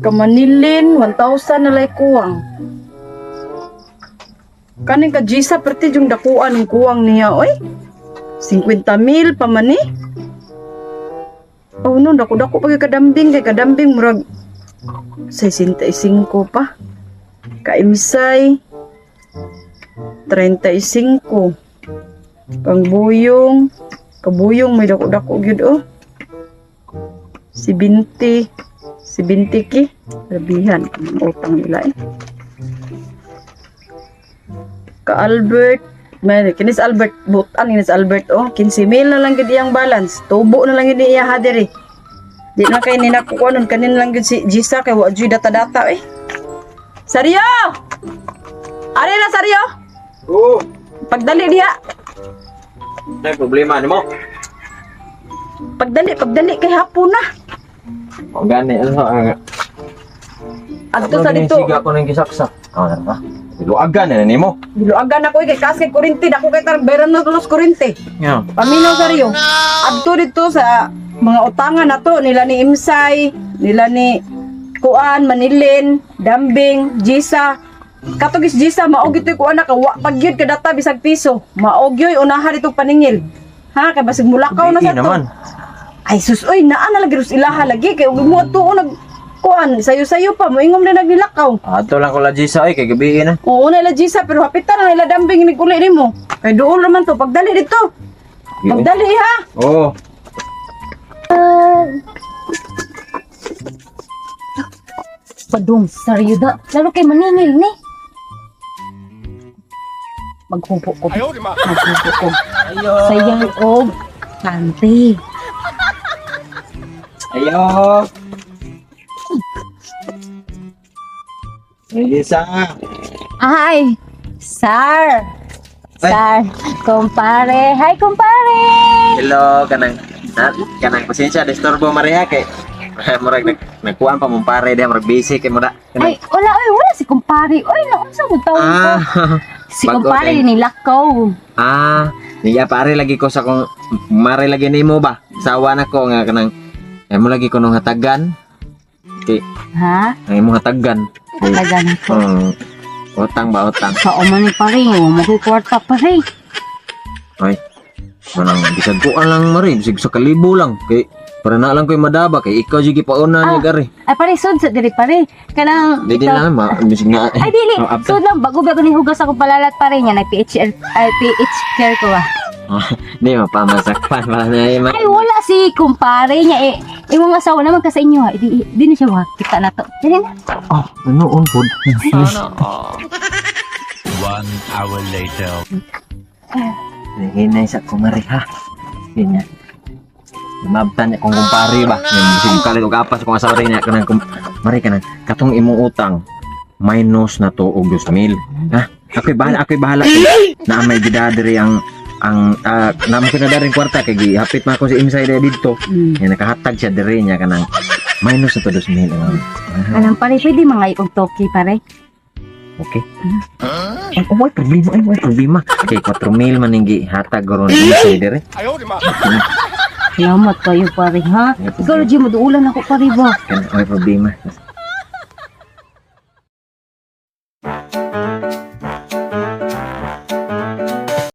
Kamanilin, 1,000 na lay kuwang. Kaning ka Gisa, perti yung dakuan ng kuwang niya, oy. 50 mil pa man eh. Oh no, dako-dako pa kay kadambing, kay kadambing murag 65 pa. Kaimsay 35. Kang buyong, kabuyong may dako-dako gyud oh. 70, 70 ki. Labihan ang utang nila eh. Ka Albert, may kinis Albert, butan kinis Albert oh, 15 mil na lang gid iyang balance. Tubo na lang gid iya ha diri. Di na kay ni nakukuha nun kanin lang gid si Gisa kay wa jud data-data eh. Saryo! Ari na Saryo! Oo. Pagdali diha. Ay, problema nimo. Pagdali, pagdali kay hapon na. O gani ano ang Adto sa dito. Siga ko nang gisaksak. Ah, ano ba? Luagan na nimo. Giluagan ako eh, kay kas kay kurente dako kay tar bayran na tulos kurente. Yeah. Paminaw Saryo. Adto dito sa mga utangan nato nila ni Imsay, nila ni Kuan, Manilin, Dambing, Jisa. Katugis Jisa mao gitoy kuan na ka wa pag gyud kadata bisag piso. Mao gyoy unahan ditong paningil. Ha kay basig mulakaw na sa to. naman. Ay sus oy naa na lagi rus ilaha lagi kay ug mo tuo nag kuan sayo-sayo pa moingom na nagnilakaw. Ato lang ko la Gisa ay kay gabi na. Oo na ila Jisa pero hapitan na ila dambing ni kuli nimo. Kay duol naman to pagdali dito. Pagdali ha. Oo. Padung, saryo da. Lalo kay maningil ni. Maghupo ko. Maghupo ko. Sayang og kante. Ayo. Ay, Gisa. Ay, sir. Ay. Sir, kumpare. Hi, kumpare. Hello, kanang na, kanang pasensya disturbo Maria kay murag nag nagkuan pa mong pare diha murag busy kay mura. Ay, wala, oy, wala si kumpare. Oy, naunsa mo tawon ko. Ah, Si bago kumpare din. nilakaw. Ah, niya pare lagi ko sa kung mare lagi nimo ba. Sawa na ko nga kanang mo lagi ko nung hatagan. Kay Ha? ang imong hatagan. Talaga na ko. Utang ba utang? Sa man ni pare, wa mo ko kwarta pare. Ay. Manang bisag kuan lang mare, bisag sa kalibo lang kay para na lang ko'y madaba kay ikaw jud gipauna niya Ah. gari. Ay pare, sud sa diri pare. Kanang Di din itaw- lang ma bisag nga. Ay dili, Oh, abta. sud lang bago ba ko ni hugas ako palalat pare niya na PHL ay PH care ko ah. Di mapamasakpan para na ma. Ay wala si kumpare niya eh. Imong asawa naman ka sa inyo ha. Di, di na siya makita na to. Dili na. Oh, ano on food? One hour later. Hinay sa kumari ha. Ganyan. Mabtan niya kung kumpare ba. Yung bisig kalit og apas kung asawa rin niya kanang mare kanang katong imong utang minus na to og 2,000. Ha? Ako'y bahala kay na may gidadiri ang namo ko na daring kwarta kay gihapit man ako si Imsay dito. Mm. Nga nakahatag siya diri niya kanang minus na to 2,000. Ah, Anang pare pwede mga og toki pare. Okay. Ay, oh, may problema, ay, may problema. Kay 4,000 man ning gihatag ron Imsay diri. Salamat kayo pare ha. Ikaw lagi mo duulan ako pare ba. Kanang may problema.